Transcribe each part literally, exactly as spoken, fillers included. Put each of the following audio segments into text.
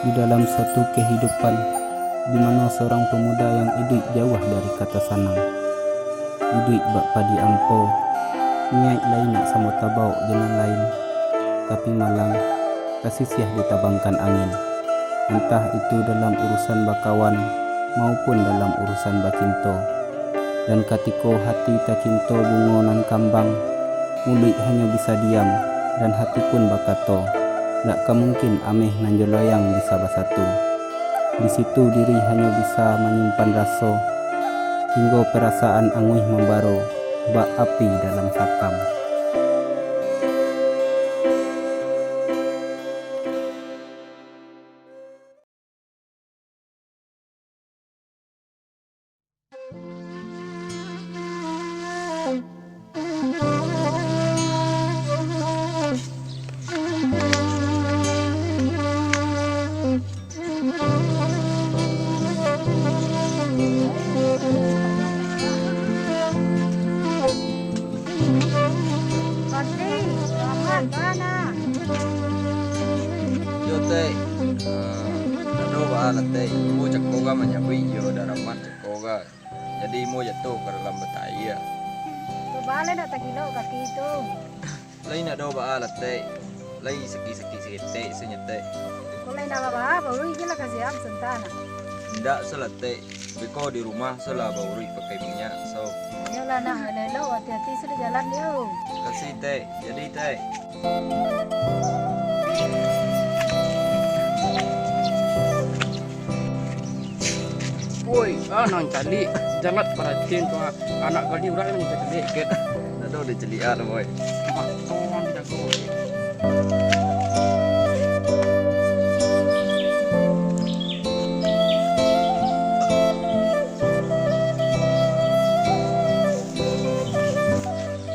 Di dalam satu kehidupan, di mano seorang pemuda yang iduik jauah dari kata sanang, iduik bak padi ampo, niaik lai nak samo tabaok jo nan lain, tapi malang tasisiah ditabangkan angin, antah itu dalam urusan bakawan maupun dalam urusan bacinto. Dan katiko hati tacinto bungo nan kambang, muluik hanyo bisa diam, dan hati pun bakato, dak ka mungkin ameh nan jo loyang bisa basatu. Di situ diri hanyo bisa manyimpan raso, hinggo parasaan anguih mambaro, bak api dalam sakam. Yo, Tek. Ah, ado baa lah, Tek. Ambo cako ga manyabuik iyo, dak ramah cako ga. Jadi ambo jatuah ka dalam batayie. Tu baa lai dak tagilo kaki tu. Lai ndak ado baa lah, Tek. Lai sakik-sakik saketek sajo, Tek. Kok lai ndak baa, baru igilah ka siap santa nah. Indak, solah, Tek. Beko di rumah, solah, baru pakai minyak, so. Iyolah nah, elok-elok, hati-hati sudah jalan yo. Kasih, Tek. Jadi, Tek. Woi, ah, nan caliak, jalan paratian tu, ah. Anak gali urang nan caliak, Ket. Ndak ado dicaliak ah, boy. Mak, tolong dijago.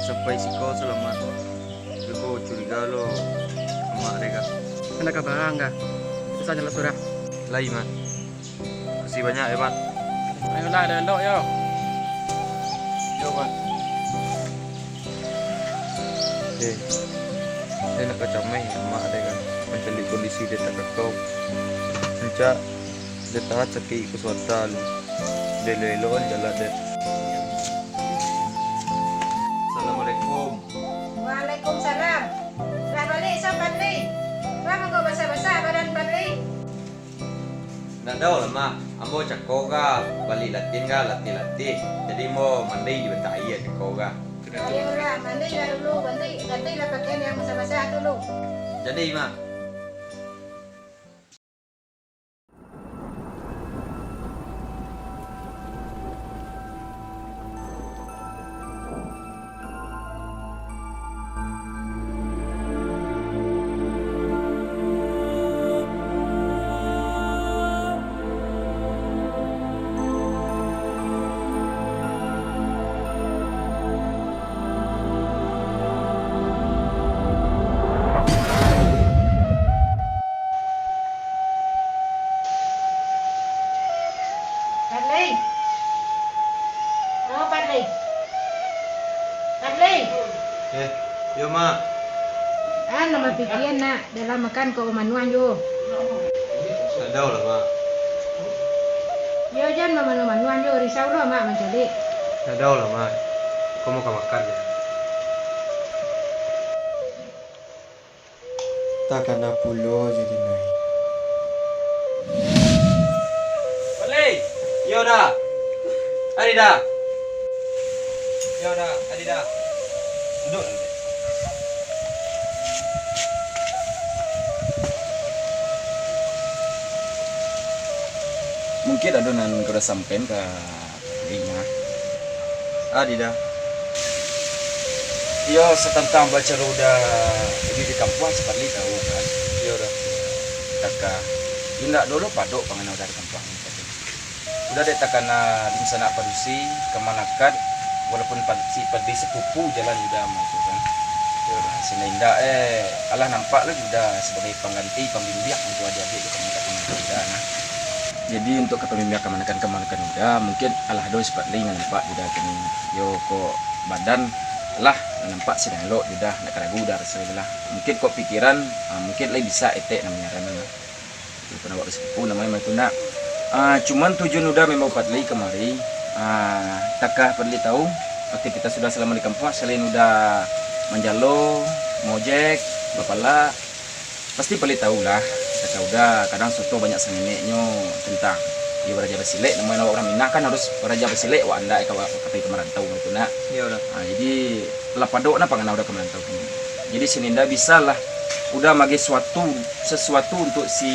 Sampai siko salamat. Beko curiga lo, amak dek ka. Ado kaba, Angga? Susah jalan surah. Lai, Mak. Makasih banyak yo, Mak. Ayolah, elok-elok yo. Yo, Mak. Eh, den nak kacameh, Mak dek ka. Mancaliak kondisi den takakau. Rancak den tahan sakik kusuata lu. Den elok-elok an jalan den. Assalamualaikum. Waalaikumsalam. Lah baliak sa, Padli? Lah mangko basah-basah badan Padli? Ndak ado lah, Mak. Ambo cako ga, baliak latiah ga, latiah-latiah. Jadi ambo mandi di batayie cako ga. Ayolah, mandilah dulu, mandi, gantilah pakaian yang basah-basah tu lu. Jadi, Mak. Padli. Oh, Padli. Padli. Eh, yo, Mak. Ah, nan bapikia nak. Dalam makan ko mamanuang jo. Sadau lah, Mak. Yo, jan mamanuang-manuang jo, risau lo Mak mancaliak. Sadau lah, Mak. Ko mau ka makan jo. Takana pulo jadi nai. Balik! Yo dah. Ari dah. Yo dah, ari dah. Duduk nanti. Mungkin ado nan kurang sampaian ka Padli mah. Adi dah. Iyo, satantang bacaro Uda di kampuang, si Padli tahu kan. Iyo dah. Taka. Indak dulu padok pangana Uda di kampuang. Uda dek takana dinsanak padusi, kamanakan, walaupun pad-, si Padli sapupu jalan Uda mah tu kan. Iyo dah. Sinaindak, eh, alah nampak lah Uda sabagai pangganti, pambimbiak untuk adik-adik tu kamanakan Uda nah. Jadi, untuk kapambimbiak kamanakan-kamanakan Uda, mungkin alah ado si Padli nan nampak Uda kini. Yo, kok badan lah nan nampak si Danlok Uda, ndak karagu Uda raso lah. Mungkin kok pikiran, ah, mungkin lai bisa etek nan manyaran lah. Panawa basipupu namonyo mah itu nak. Ah, cuman tujuan Uda mambao Fadli kamari, ah, takah Fadli tahu, aktivitas Uda salamo di kampuang, salain Uda manjalo, maojek, bapalak, pasti Fadli tahu lah. Kata Uda, kadang soto banyak sangeneknyo tentang, iyo, baraja basilek, namonyo awak urang Minang kan harus baraja basilek, wak andak ka, ka pai ka marantau gitu nak. Iyo lah. Ah, jadi, lah padok nah pangana Uda ka marantau kini. Jadi, Sininda bisa lah Uda mageh suatu, sasuatu untuk si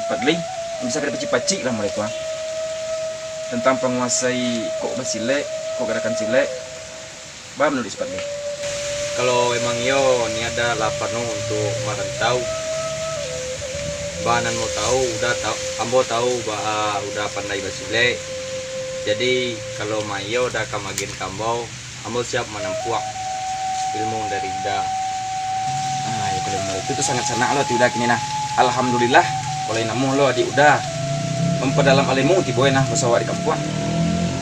Fadli, yang bisa ka dipacik-pacik lah mulai tu, ah. Tentang panguasai kok basilek, kok garakan silek, baa manuruik si Fadli? Kalau emang iyo, niat Uda lah panuah untuk marantau, baa nan ambo tahu, Uda ta-, ambo tahu baa Uda pandai basilek. Jadi, kalau emang iyo Uda ka maagiahan ka ambo, ambo siap manampuah ilmu dari Uda. Ah, iyo, kalau ilmu itu tu sangat sanak lo ati Uda kini nah. Alhamdulillah, kalau namuah lo adiak Uda mampadalam ilmu tibo nah baso awak di kampuang.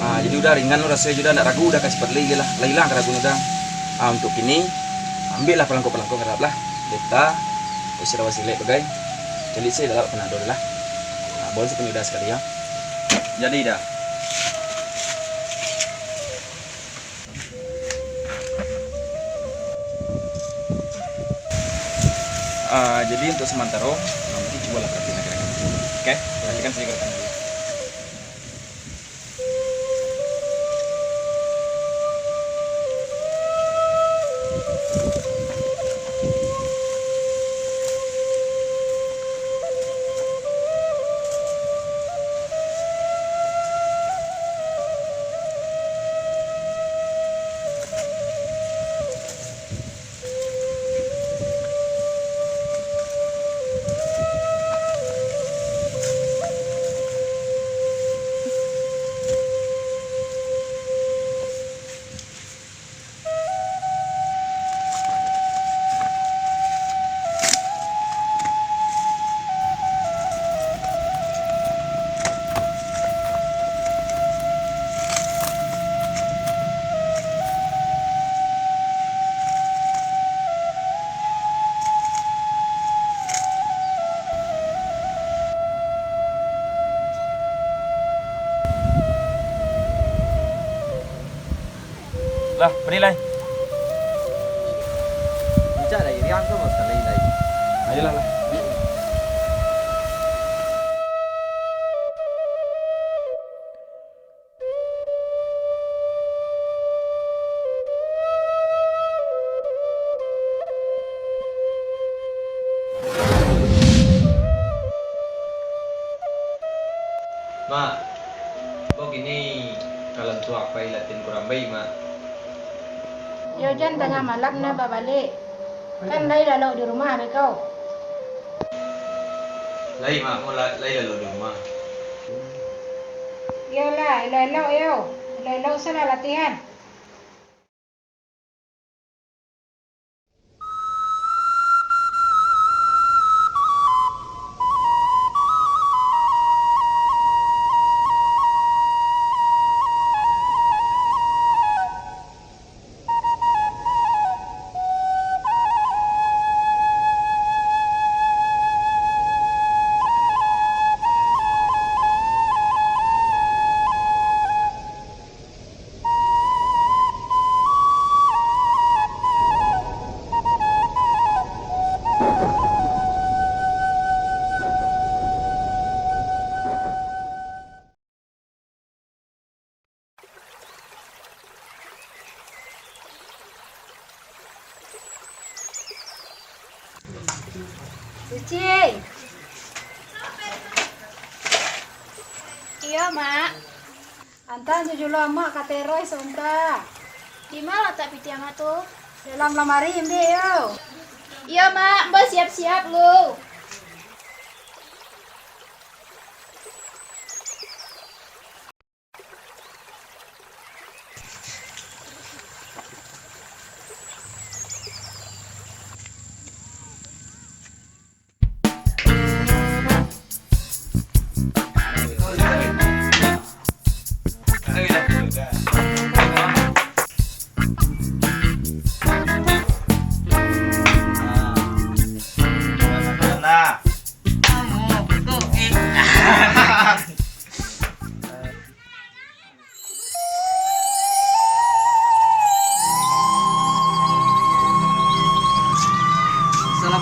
Ah, jadi Uda ringan lo rasonyo, Uda ndak ragu Uda ka si Fadli lai lah, lah ilang karaguan Uda. Ah, untuk kini, ambiaklah palangko-palangko ka dalam lah. Beta, isi rawa silek bagai. Caliak se dalam panado lah. Ah, boleh se punyo Uda sakali yo. Jadi Uda. Ah, jadi untuk sementaro, nanti cubolah perhatikan gerakan. Oke? Perhatikan saja gerakan dulu. Lah, bari lai. Indak lai, riang tu mah sakali lai. Ayolah, lah. Mak, ambo kini ka lantuak pai latihan kurambei, Mak. Iyo, jan tangah malam nah babaliak. Kan lai lalok di rumah beko. Lai, Mak, ambo la-, lai lalok di rumah. Iyolah, elok-elok yo. Elok-elok se lah latihan. Suci! Iyo, Mak. Anta anjujulo Amak ka Teroi sabanta. Di ma latak pitih Amak tu? Dalam lamari, ambiak yo. Iyo, Mak. Ambo siap-siap lu.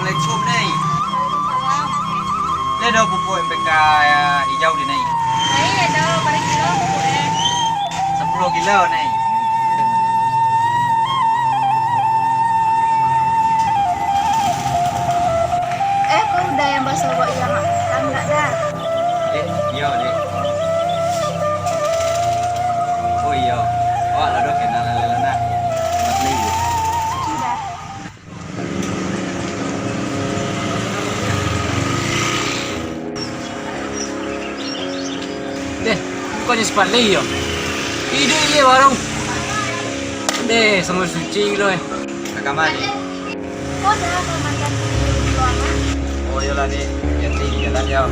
Assalamualaikum, Nai. Waalaikumsalam. Lai ado pupuk M P K ijau di, Nai? Lai ado, bara kilo pupuk, eh? Sapuluah kilo, Nai. Eh, ko Uda nan basobok jo Amak Patang ndak, Da? Eh, iyo, Dek. Oh, iyo. Awak lah doh kenal lah, lah, nah. Sudah. Deh, bukannyo si Fadli yo? Iduik iyo baru. Deh, samo suci lo, eh. Ka kama, Dek? Ko Da, ka mantan. Oh, iyolah, Dek. Hati-hati di jalan yo.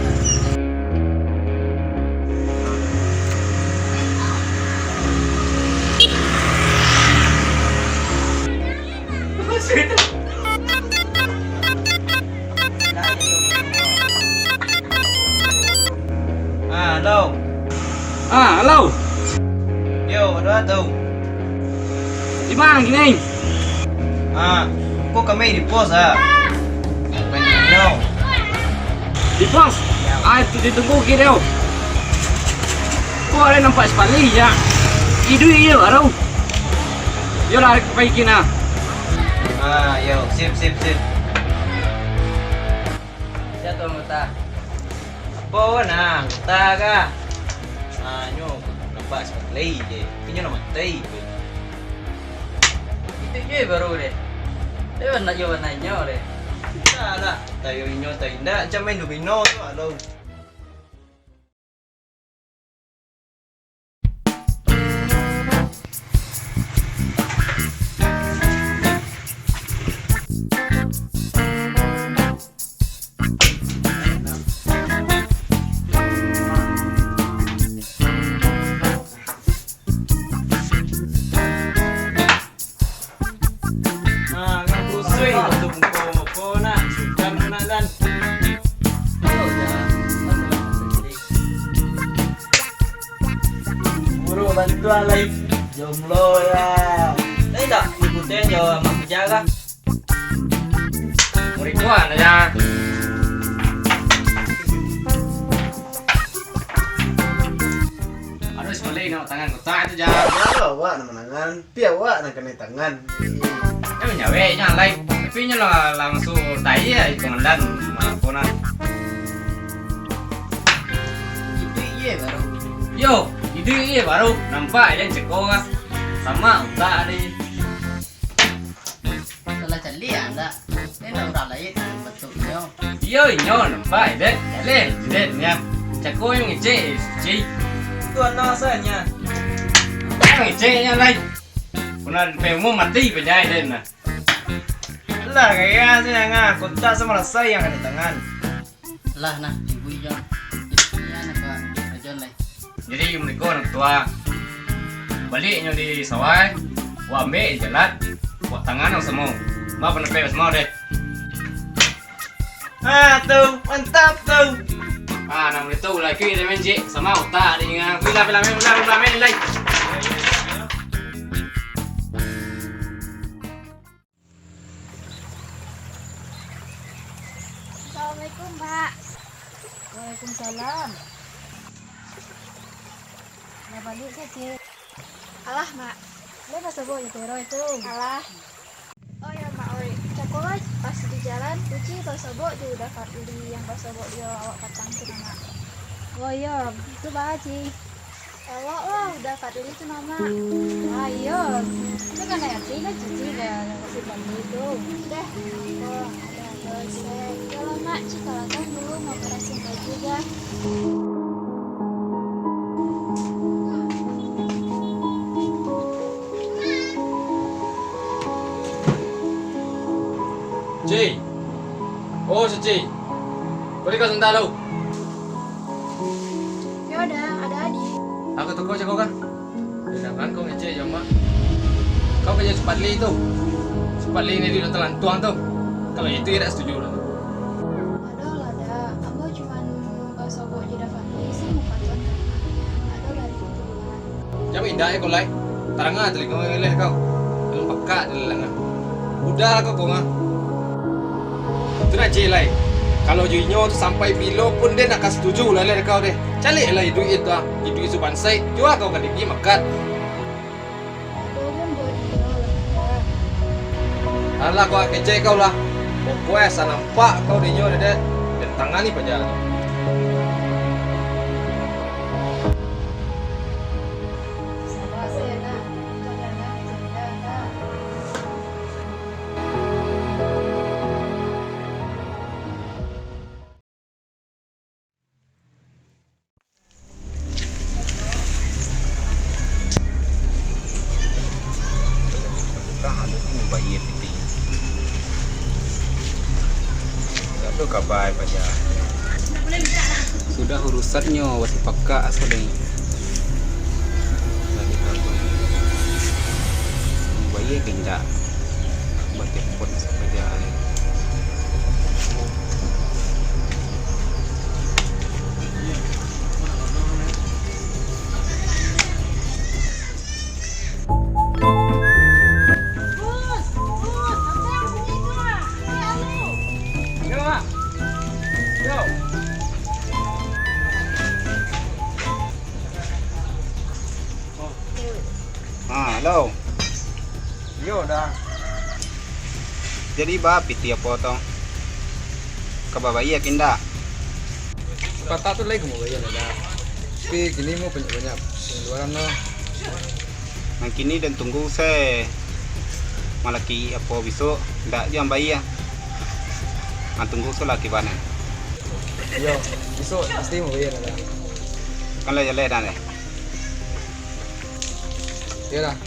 Ah, halo. Ah, halo. Yo, ado apo tu? Di ma kini? Ah, ko kami di pos, ah. Di pos? Ah, itu ditunggu kini. Ko ado nampak si Fadli, yo? Iduik iyo baru. Yo lah, pai kini. Ah, yo, sip, sip, sip. Sia tu anggota? Apo nah, anggota kah? Ah, nyo nampak si Fadli je. Inyo lah matai. Itu je baru deh. Dia nak jawab nanyo deh. Dah lah, tayo inyo, tayo indak, macam main domino tu, halo. Ah, kan kusui tu muko-muko nak. Sudah tu nak, Dan. Buru bantuan lai. Jomblo ya. Lai tak ikutin jo Amak Puja kah? Murikuan aja. Aduh, sekali nak tangan kotak itu, Jan. Kalau awak nak manangan, pi awak nan kanai tangan. Nyo manyaweknyo lai, tapi nyo lah langsuang tai ya, itu ngandan, maaf, nah. Iduik iyo baru. Yo, iduik iyo baru. Nampak aja ceko lah. Samo utak tadi. Salah caliak ndak? Indak urang lain batuaknyo. Iyo, inyo nampak, Dek. Jaleh, Dek, nyo. Cako yang ngecek, suci. Tu anak asalnyo. Yang ngeceknyo lai. Punah pe umum mati pajai den nah. Lah, gaya sajo ngah, kontak samo rasai yang kanai tangan. Lah nah, ibu Ijon. Iyo nak ka Ijon lai. Jadi, muriko nan tua. Baliaknyo di sawah, wak ambek di jalan, wak tangan nan samo. Ma pandapek basamo deh. Ah, tu, mantap tu. Ah, nan itu laki dia main cik, samo utak dia ingat. Bila, bila, main, bila, bila, main, lai. Assalamualaikum, Mak. Waalaikumsalam. Lah baliak ka, Cik? Alah, Mak. Lai basobok jo Tero itu? Alah. Oh yo, Mak, oi. Cako lah, pas di jalan, Uci basobok jo Uda Fadli yang basobok jo awak patang tu, Mak. Oh yo, itu baa, Ci? Elok lah, Uda Fadli tu namo. Ah, iyo. Tu kan arti kan cuci dah si Fadli tu. Dah, apo, ado, ado, se. Yo lah, Mak, Ci kalahkan dulu, mau barasin baju dah. Ci. Oh, Suci. Baliak ka santa lu. Yo, Da, ado, Adi. Aku tunggu cako kah? Jangan kau ngecek jo Mak. Kau kerja cepat li tu. Cepat li ni duit telantuang tu. Kalau itu, indak setuju lah. Adoh lah, Da. Ambo cuman basobok jo Uda Fadli, samo bantuan ka Mak. Adoh dari itu, Da. Jan indak, eh, kau lai. Taranga talingo eleh kau. Dalam pakak di lelanga. Udah kau, kau ngah. Kecek lai. Kalau jo inyo tu sampai bilo pun den ndak ka satuju lai, lai kau deh. Caliak lai duit tu ah. Duit tu bansaik, jua kau ka dibali makan. Alah, kau kecek kau lah. Pokoknyo asa nampak kau dinyo deh, den tangani paja tu. Dah anu tu bayia pitih. Dak ado kaba paja. Sudah urusannyo, wati pakak asa deh. Dak ado kaba. Bayia ka indak? Batepon sapaja lai. Ah, halo. Iyo, Da. Jadi, ba pitih apo tu? Ka babayia ka indak? Patak tu lai ka babayia, Da. Tapi kini mah banyak-banyak pengeluaran, Da. Nan kini den tunggu se malaki apo bisuak, indak juo bayia. Nan tunggu se lah akibatnyo. Iyo, bisuak pasti babayia, Da. Kan lah jaleh, Da, deh. Iyolah.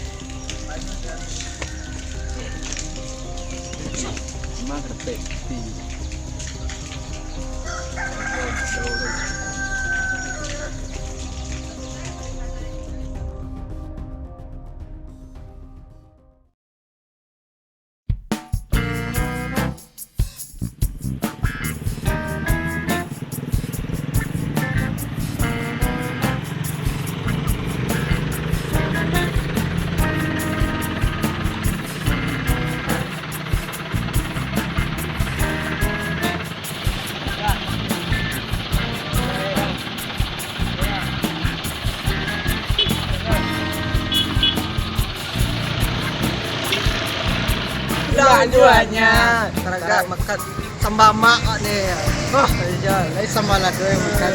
Lah, jualnya. Taragak makan samba mak ni. Wah, iya, lai samba lah tu yang makan.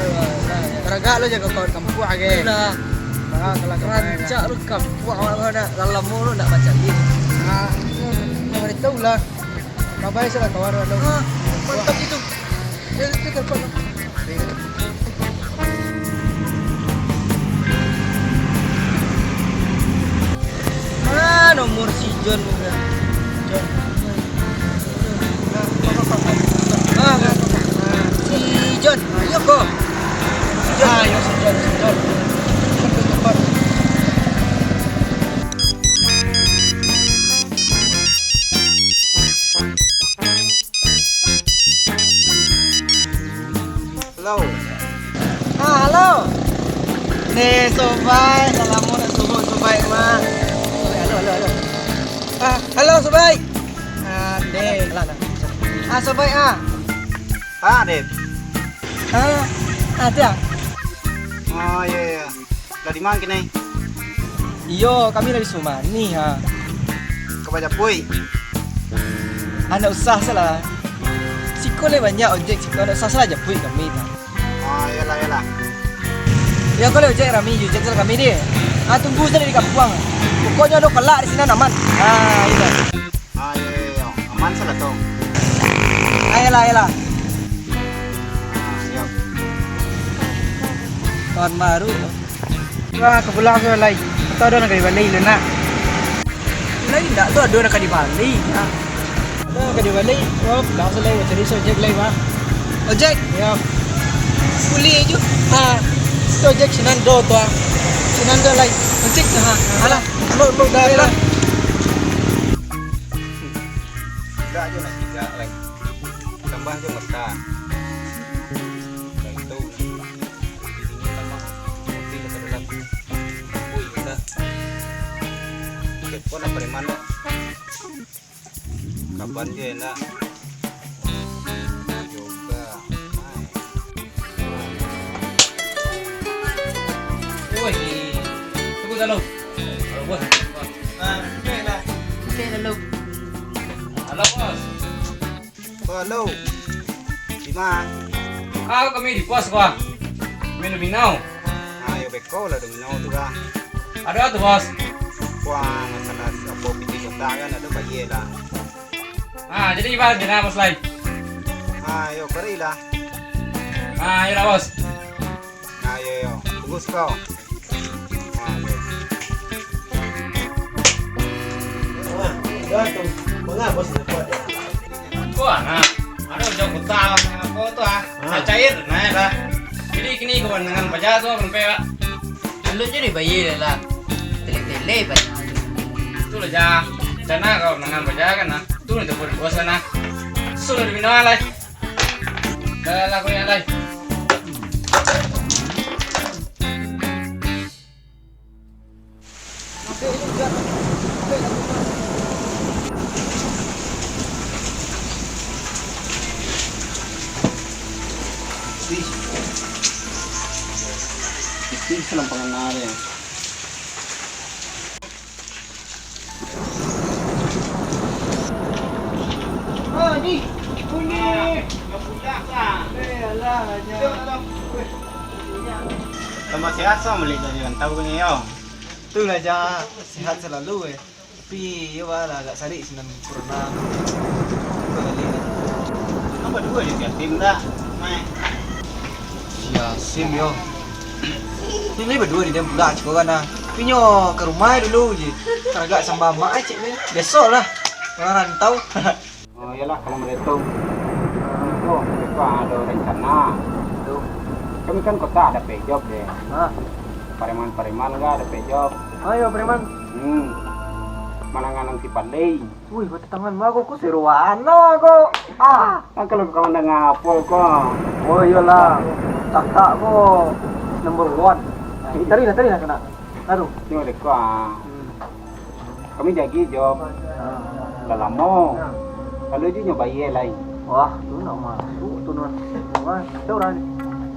Taragak lo jago kawan kampuang age. Nah, kalau rancak lo kampuang awak nak dalam lo nak macam ni. Nah, mereka ulah. Babai salah kawan lo. Ah, mantap itu. Ah, nomor si John tu, John. Ah, si John. Iyo ko. Si John. Ah, iyo, si John, si John. Halo. Ah, halo. Ni, Sobai, salamo nak suruah Sobai mah. Halo, halo, halo. Ah, halo, Sobai. Ah, deh. Ah, Sobai, ah. Ah, deh. Ah, ada. Oh, iya, iya. Lah di ma kini? Iyo, kami lah di Sumani, ha. Ka bajapuik? Ndak usah salah. Siko lai banyak ojek, siko ndak usah salah japuik kami, ha. Oh, iyolah, iyolah. Iyo, ko lai ojek rami, ojek salah kami deh. Ah, tunggu sajo di kampuang. Pokoknyo ado kalak di sinan aman. Ah, iyo. Ah, iyo, iyo, iyo. Aman salah tu. Ah, iyolah, iyolah. Ah, iyo. Tahun baru. Wah, ka pulang tu lai. Atau ado nan ka dibali lu nak? Lai ndak tu ado nan ka dibali. Ah. Ado nan ka dibali. Oh, pulang tu lai, cari ojek lai, bah. Ojek? Yo. Kuli ju. Ha. Tu ojek sinan do tu, ah. Sinan do lai. Ojek tu, ha. Alah. Lo, lo, dah, dah. Dah je nak tiga lai. Tambah je mata. Dah itu. Di sini tambah. Kopi kita dalam. Ui, kita. Telepon apa di mana? Kapan je nak? Halo. Halo, Bos. Ah, oke lah. Oke, halo. Halo, Bos. Oh, halo. Di ma? Ah, kami di pos, Bos. Main domino. Ah, yo beko lah domino tu, Bang. Ado tu, Bos. Wah, masalah apo pitih kotak kan, ado bayia lah. Ah, jadi gimana, Bos, lai? Ah, yo, kari lah. Ah, yo lah, Bos. Ah, yo, yo. Tunggu siko. Ah, yo. Wah, yo tu. Manga bos nak buat? Wah, nah. Aduh, jauh kota, apo tu, ah? Ah. Nak cair, nah, yo lah. Jadi, kini kawan dengan paja tu, sampai, Pak. Alun jo dibayia lah. Tele-tele paja. Tu lah, Ja. Cana kawan dengan paja kan, nah. Tu lah, jemput bos, nah. Sudah dibina, lai. Dah lah, kau yang lai. Ih. Itu salah pengenal ya. Oh, ni. Bunyi. Eh, alah, aja. Tambah sehat, Sam, balik dari rantau ko nyo, yo. Tu lah, Ja. Sehat selalu, eh. Tapi, yo, bah, lah, agak sarik sinan corona. Cuba balik lah. Nambah duo di tim, dak? Mai. Si Yasim, yo. Ni lai baduo di den pulo, cik, kan, ah. Tapi nyo ka rumah dulu je. Taragak samba mak, cik, ni. Besok lah. Urang rantau. Oh, iyolah, kalau model tu. Oh, mereka ado rencana. Tu. Kami kan kota dapek job, deh. Ha. Pareman-pareman ka dapek job. Ayo, pareman. Hmm. Manangan si Palei. Wih, batangan mah ko, ko seroan lah ko. Ah. Ah, kalau kawan danga apo ko? Oh, iyolah. Kakak ko number one. Cari lah, cari lah kena. Aduh. Tengok dek ko, ah. Hmm. Kami jagi job. Ah. Lah lamo. Ah. Kalau je nyo bayia lai. Wah, tu nak masuk tu nah. Wah, kita orang ni.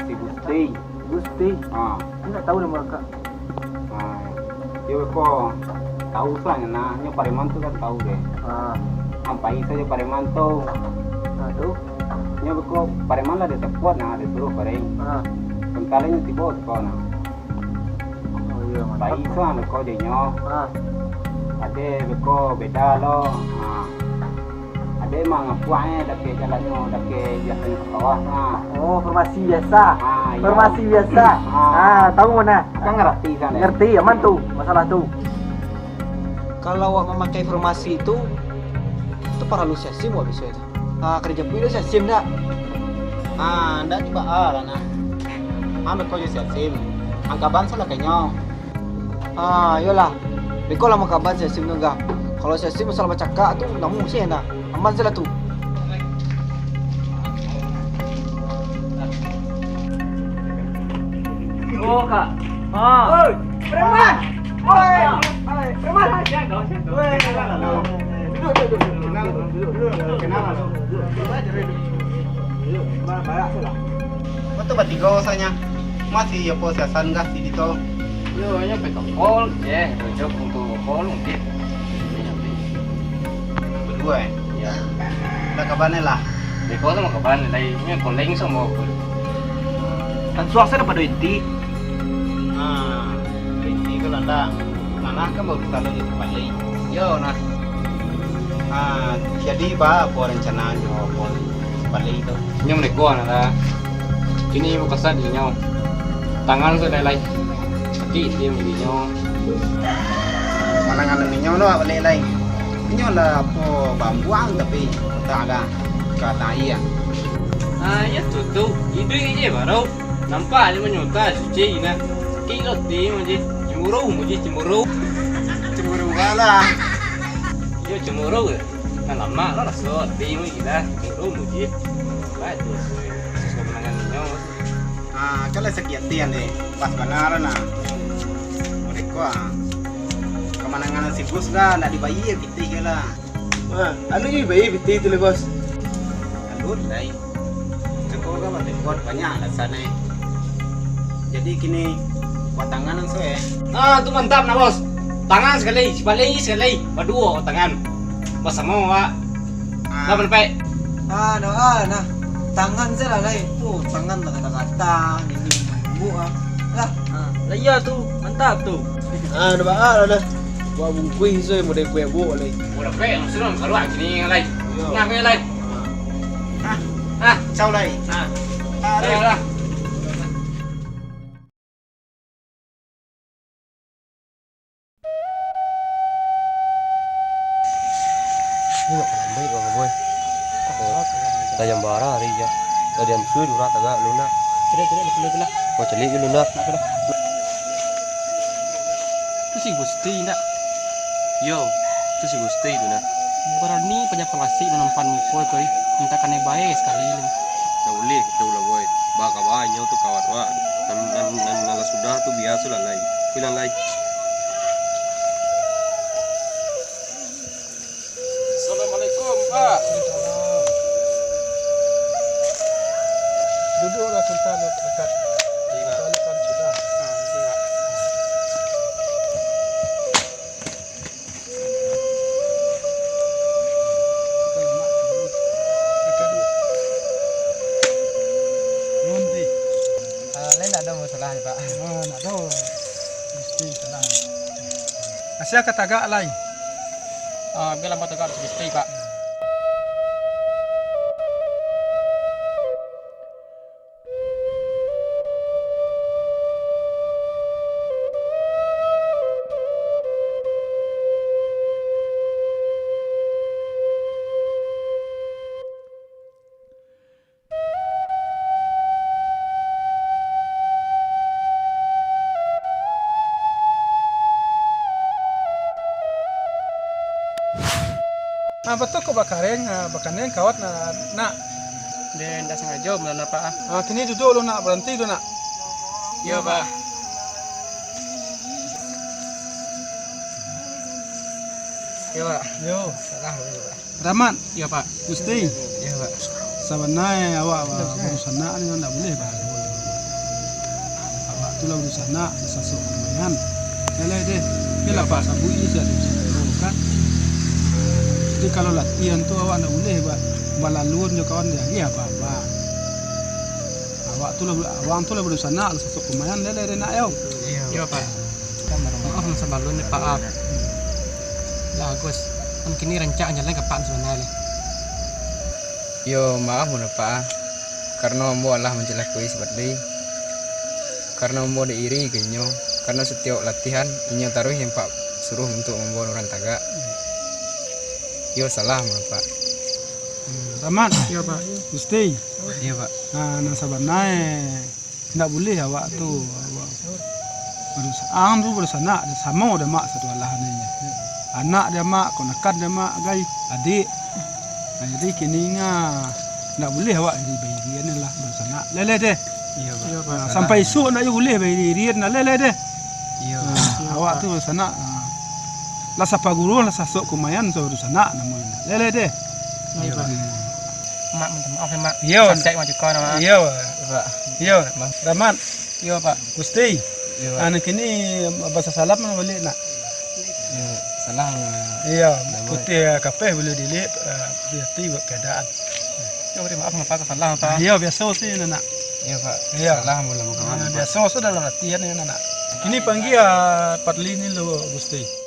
Si Gusti. Gusti. Ah. Ni nak tahu nama kakak. Ah, yo beko, tahu sajo nah, nyo pareman tu kan tahu deh. Ah. Ampai sajo pareman tu. Ah, tu? Nyo beko, pareman lah dia telepon, nah, dia suruh pareman. Ah. Bentar lagi tibo tu kau nah. Oh, iya, mantap. Pai sa beko deh nyo. Ah. Ade beko beda lo. Ah. Ade mah ngapuak, eh, dakek jalannyo, dakek biasonyo ka bawah, ha. Oh, farmasi biasa. Ha, iyo. Farmasi biasa. Ha. Ha, tahu nah. Kan ngarati kan, eh? Ngarati, aman tu, masalah tu. Kalau awak mamakai farmasi tu, tu paralu si Yasim awak biso tu. Ha, karajo pun si Yasim dak? Ha, ndak dibaa lah nah. Ha, beko jo si Yasim. Angkaban salah kanyo. Ah, iyolah. Beko lah makaban si Yasim tu, Gah. Kalau si Yasim masalah bacakak tu, namuah sih, nah. Aman salah tu. Oh, Kak. Ah. Oi, preman! Oi, oi, preman! Oi. Duduk, duduk, duduk. Kenal, duduk, duduk. Kenal langsung. Duduk, duduk. Duduk, barak salah. Betul batigo rasanya. Masih apo siasan Gah di situ? Yo, nyo pai ka mall, eh, rojo ka mall mungkin. Baduo, eh? Yo. Lah kaban lah. Beko samo kaban, lai nyo koleng samo aku. Kan suang sa dapado inti. Ah, inti tu lah ndak. Nah, nah, kan baru salah di tempat lain. Yo, nah. Ah, jadi ba, apo rencana nyo, apo tempat lain tu? Nyo mereka, nah, lah. Kini buka sa di nyo. Tangan sudah lai. Kaki dia di nyo. Manangan di nyo lo, balik lai. Inyo lah apo bambuang tapi tak ada kata iya. Ah, ya tu tu. Iduik je baru. Nampak je manyuta suci nah. Kilo tim je. Cemburu mu je, cemburu. Cemburu lah. Yo, cemburu. Kan lamak lah raso tim je lah. Cemburu mu je. Baik tu. Susah manangan nyo. Ah, kan lah sakik hati kan deh. Pas bana lah nah. Mereka ah. Kamanangan si Gus lah, nak dibayar pitih lah. Ha, anu ni bayi biti tu le, Bos. Alun, dai. Cako ka batekot banyak alasan, eh. Jadi kini, Buat tangan langsung, eh. Ah, tu mantap nah, Bos. Tangan sakali, si Balai sakali. Baduo tangan. Basamo, Pak. Ah. Dah, Pak. Ah, nah, ah, nah. Tangan sajo lah, Lai. Tu, tangan lah kata-kata. Ini, bu, ah. Lah. Ah, lah iyo tu. Mantap tu. Ah, dah, Pak. Ah, dah, dah. Buat bungkuih sajo, model kuih buah, Lai. Udah, Pak. Langsung, kaluar sini, Lai. Yo. Nah, Lai. Ah. Ah. Ciao, Lai. Ah. Ah, Lai. Lai, lah. Ini nak lambat, Bang Boy. Eh, tajam bara hari, ja. Tadi ansua urang tagak lu nak. Tidak, tidak, tidak, tidak. Oh, caliak dulu nak. Nak, tidak. Tu si Gusti, ndak? Yo, tu si Gusti tu nah. Barani paja palasik manampan muko ko, ih. Mintak kanai bae sakali lai. Ndak buliah kito lah, Boy. Baa kaba inyo tu kawat wak. Nan, nan, nan, nan lah sudah tu biaso lah, Lai. Bilang, Lai. Assalamualaikum, Pak. Duduklah sebentar dekat. Iya, Pak. Soalnya kan sudah. Ah, iya, Pak. Ah, lain tak ada masalah, Pak. Ah, tak ada. Mesti tenang. Asia ka tagak lai. Ah, bialah ambo tagak di siko, Pak. Ah, batua kok bakareng, ah, bakaneng kawat, nah, nak. Dek, indak sangajo, Pak, ah. Ah, kini duduak lu, nak, baranti lu, nak. Iyo, Pak. Iyo, Pak. Yo. Salah, Pak. Rahmat. Iyo, Pak. Gusti. Iyo, Pak. Sabana awak, Pak, badusanak ni ndak buliah, Pak. Awak tu lah badusanak, sasok kumayan. Eleh deh. Iyo, Pak. Sabuik je siap-siap, kan. Jadi, kalau latihan tu awak ndak buliah, Pak, balalun jo kawan diagiah apa-apa. Awak tu lah, awak tu lah badusanak, lah sasok kumayan, eleh deh nak yo. Iyo, Pak. Maaf nan sabalun ni, Pak. Lah, Gus. Kan kini rancak jalan ka Pak sabana lai. Yo, maaf mano, Pak, ah. Karano ambo alah mancalakoi si Fadli. Karano ambo dek iri ka inyo. Karano satiok latihan, inyo taruih nan Pak suruah untuak mambaok urang tagak. Yo, salah mano, Pak. Hmm, Rahmat. Yo, Pak. Gusti. Iyo, Pak. Nah, nan sabana e, ndak buliah awak tu, awak badusa-, ang tu badusanak, samo dek amak satu alah nyo. Anak dek amak, ponakan dek amak, gai, adiak. Nah, jadi kini nga ndak buliah awak iri bairian lah badusanak. Leleh deh. Iyo, Pak. Iyo, Pak. Nah, sampai isuak ndak juo buliah bairi-irian lah, leleh deh. Iyo. Nah, iyo, awak Pak. Tu badusanak, nah. Lah sapaguru, lah sasok kumayan, so badusanak namonyo. Leleh deh. Iyo, Pak. Hmm. Mak, minta maaf ya, Mak. Iyo. Sasek Mak Jukau, Mak. Iyo. Pak. Iyo. Mak. Rahmat. Iyo, Pak. Gusti. Iyo, Pak. Anak kini basasalam baliak, nak? Iyo, salam. Iyo, putih kapeh buliah diliek, eh, putih ati buat keadaan. Iyo, bari maaf, Pak, salah, Pak. Iyo, biaso sih, nak. Iyo, Pak. Iyo. Salah, mula muka, ah, Pak. Biaso sudah lah latihan ni, nak. Kini panggia, ah, Padli ni lu, Gusti.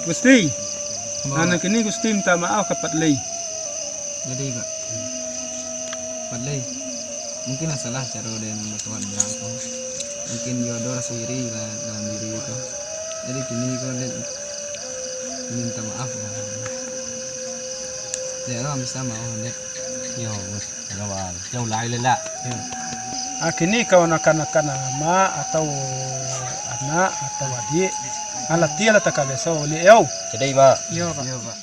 Gusti. Apo, Pak? Anak kini Gusti minta maaf ka Padli. Jadi, Pak. Padli, mungkin lah salah caro den bakawan urang ko. Mungkin yo ado raso iri lah dalam diri ko. Jadi kini ko den minta maaf lah. Dek lo bisa maaf, Dek. Yo, Gus. Yo, Bang. Yo, ulangi lai ndak? Yo. Ah, kini kawan anak-anak amak atau anak atau adiak, ah, latihan lah takabiaso baliak, yo. Jadi, Mak. Yo, Pak. Yo, Pak.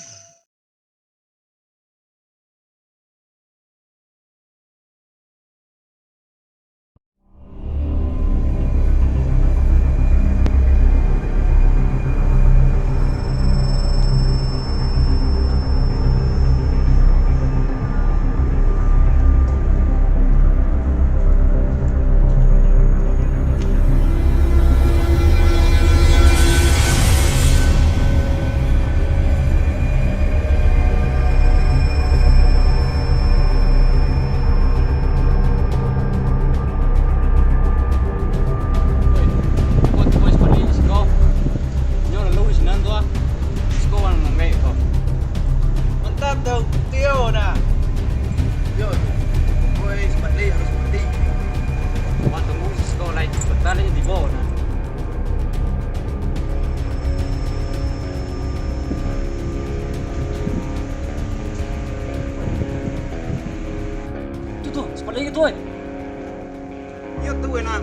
Woi. Iyo tu, weh, nah.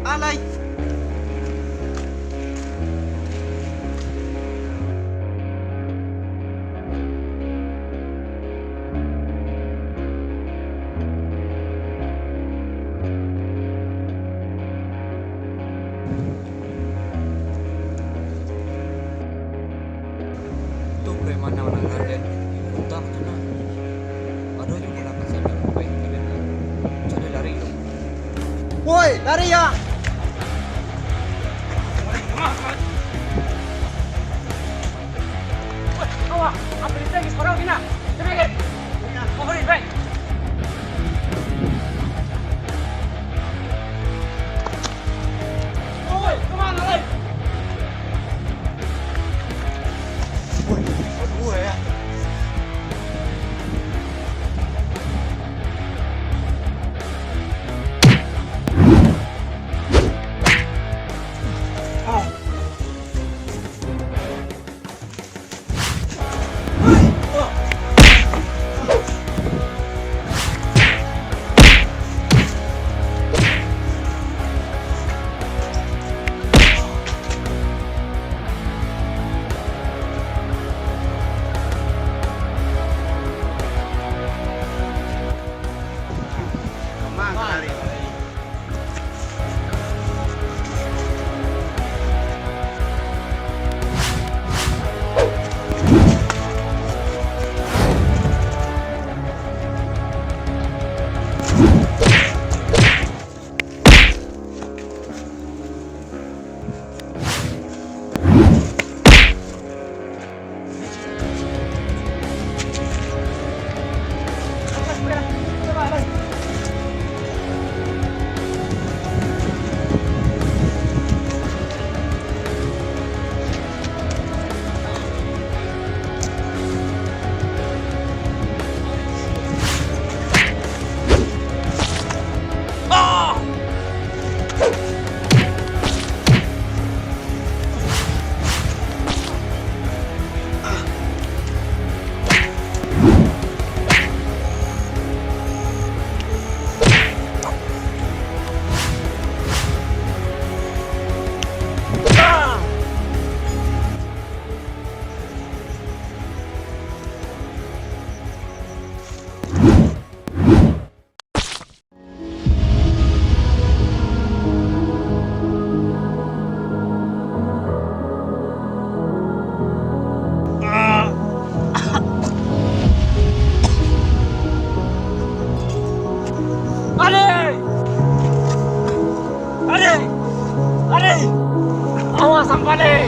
Alai. Tu preman nan manangah den. Utak tu nah. Ado juo nan ka sadang, baik ka den lah. Cari lari tu. Woi, lari ya! Woi, awa, apa ni tadi sekarang ni nah? Cepat, cepat. Apa ni, baik? Woi, kemana, woi? Ade! Ade! Ade! Awas, sampai, Ade!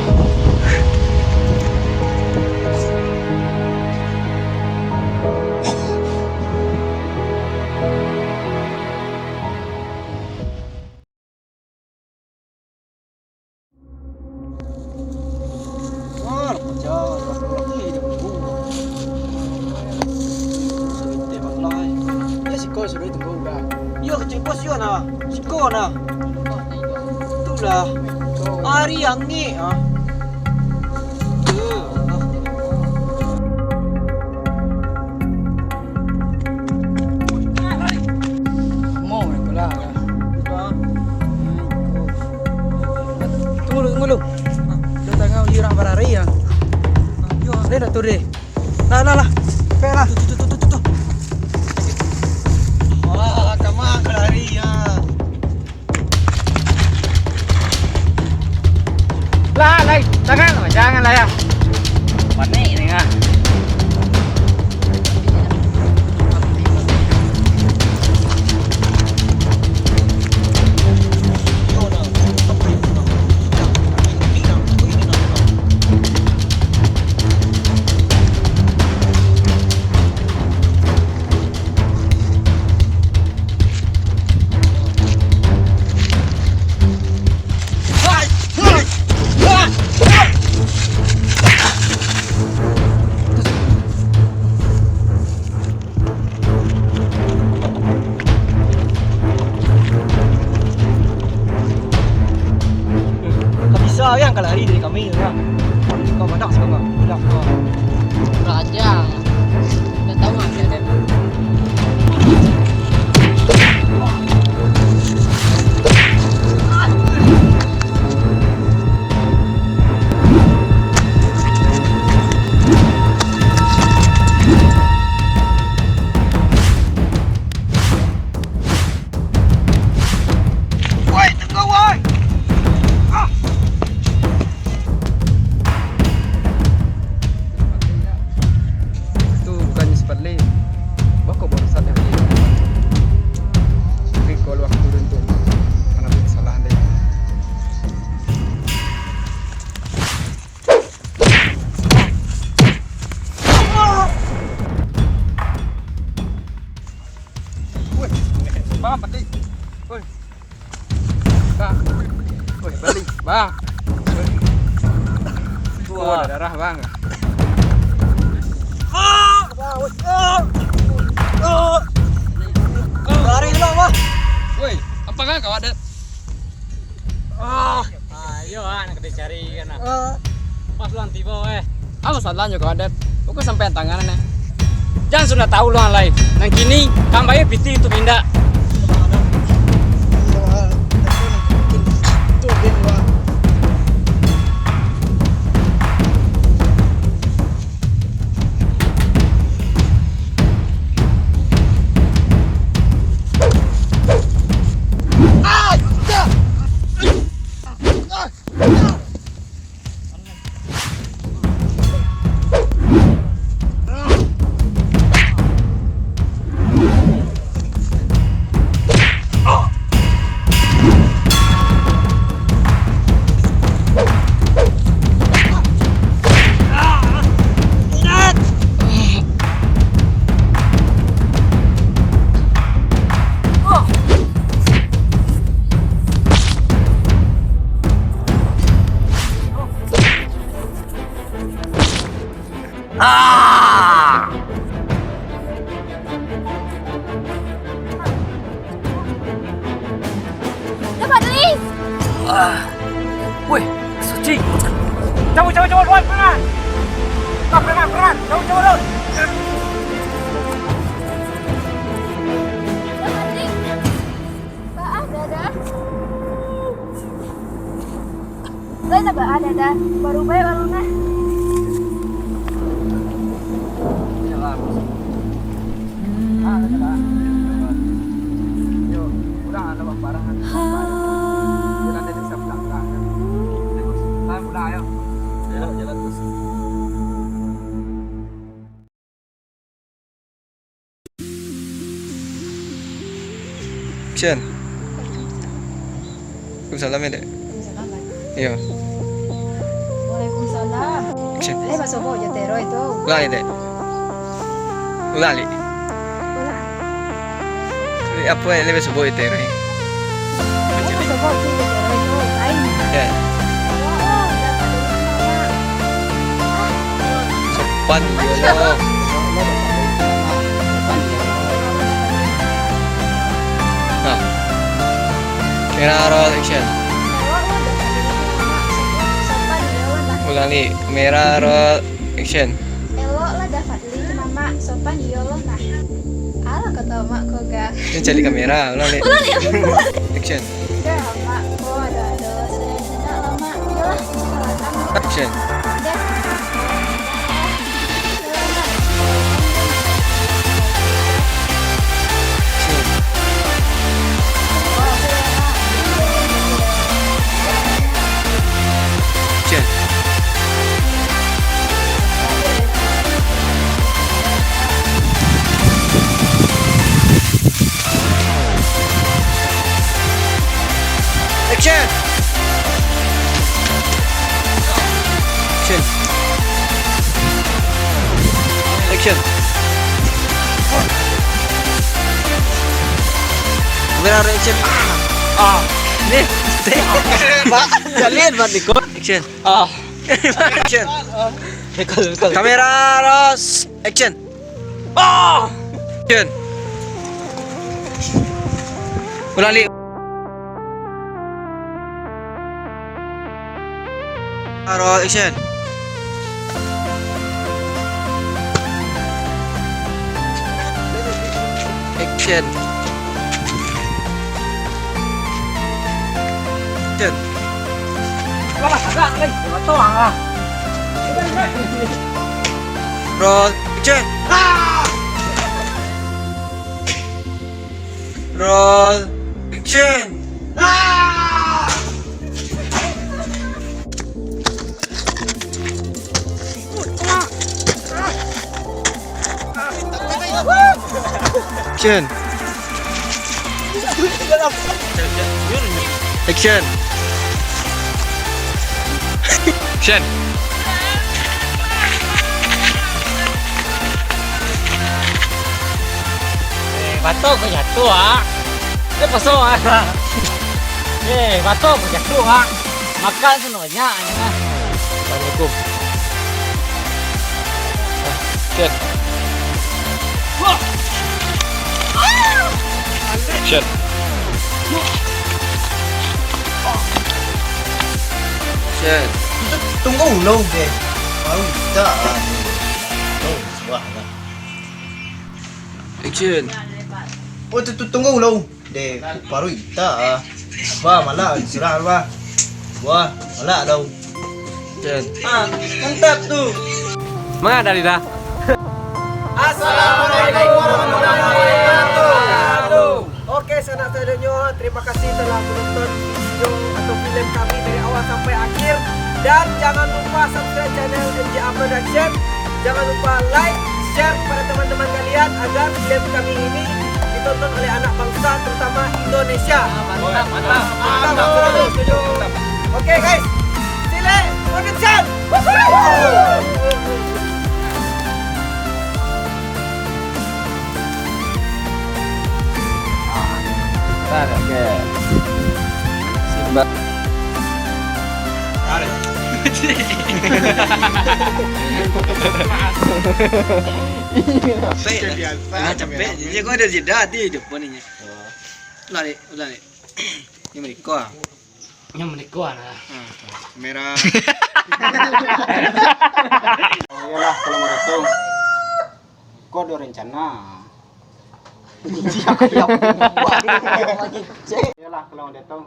Wah, lah pacah, lah pulang, eh, dah menunggu. Sudah teh masalah, eh. Ya, siko sudah tunggu dah. Iyo, kecil bos, iyo nah. Siko nah. Itulah. Ari angek, ah. Eh, Allah. Mau, iko lah. Tunggu lu, tunggu lu. Dah tangah urang barari ya. Yo, dah tu deh. Lah, lah, lah. Pek lah. Tu, tu, tu, tu, tu, tu. Wah, kama ka lari ya. Lah, lai, jangan, jangan lah ya. Panik ni ah. Ah. Tuh, ada darah, Bang. Lari dulu, Bang. Woi, apa nggak kau ada? Ah. Ayo, ah, nak kita cari kan, ah. Ah. Pas lu tiba, eh. Apa salahnyo kau ada? Bukan sampai tangan, eh. Jan sudah tahu lo alai. Nan kini, kambai pitih tu pindah. Ah! Dapat, Lis! Ah. Weh, suci! Cabut, cabut, cabut, woi, preman! Ah, preman, preman! Cabut, cabut, cabut! Dapat, Lis! Baa, Dada? Lai lah baa, Dada? Baru bae alun nah. Iyolah, Bos. Ah, Dada. Yo, urang lah baparah. Yo, nanti bisa pulang-pulang. Yo, Bos. Lah, pulang, ayo. Yo, jalan terus. Action. Waalaikumsalam, yo, Dek. Waalaikumsalam, Bang. Iyo. Waalaikumsalam. Action. Eh, basobok jo Tero itu. Ulang, Dek. Ulang, Dek. Ulang. Dek, apo nan basobok jo Tero? Apo basobok jo Tero itu? Lain. Yo. Sopan iyo lo. Nah. Kamera roll action. Ulang, Dek. Kamera roll action. Elok lah, Dek. Beli tu, Mamak, sopan iyo lo nah. Alah, kata Mak ko ga. Ni cari kamera, ulang, Dek. Ulang, Dek. Action. Dah, Mak ko ado-ado sajo nak lah, Mak. Iyolah, silakan. Action. Dah. Action. Action. Action. Action. Action. Kamera action. Ah. Ah. Ni. Pak, jalin, Pak, ni, kok. Action. Ah. Action. Rekod, rekod. Kamera roll action. Ah! Action. Ulang, Lik. Roll action. Action. Action. Roll action. Roll action. Action. Action. Action. Eh, bato ko jatuah, ah. Eh, kosong, ah. Eh, bato ko jatuah, ah. Makan sano banyak, anjing ah. Assalamualaikum. Ah, Cen. Cen. Cen. Tunggu dulu deh. Baru kita. Oh, suah lah. Action. Oh, tu, tu, tunggu dulu. Deh, paruik ita, ah. Wah, malah, surah, wah. Wah, malah, dong. Cen. Ah, mantap tu. Manga dari dah. Assalamualaikum warahmatullahi wabarakatuh. Oke, sanak sadonyo, terima kasih telah menonton video atau film kami dari awal sampai akhir. Dan jangan lupa subscribe channel M J A Production. Jangan lupa like, share kepada teman-teman kalian agar film kami ini ditonton oleh anak bangsa, terutama Indonesia. Ah, mantap, mantap. Mantap, mantap, setuju. Oke, guys, Sile Production. Tarik, oke. Simba. Tarik. Capek lah. Biasa, ah, capek. Jadi, kau ada jeda, hati hidup pun ini. Ulang, Dek. Ulang, Dek. Ini mereka. Nyo menikah nah. Hmm. Merah. Iyolah, kalau mau datang. Kok ada rencana? Iyolah, kalau mau datang.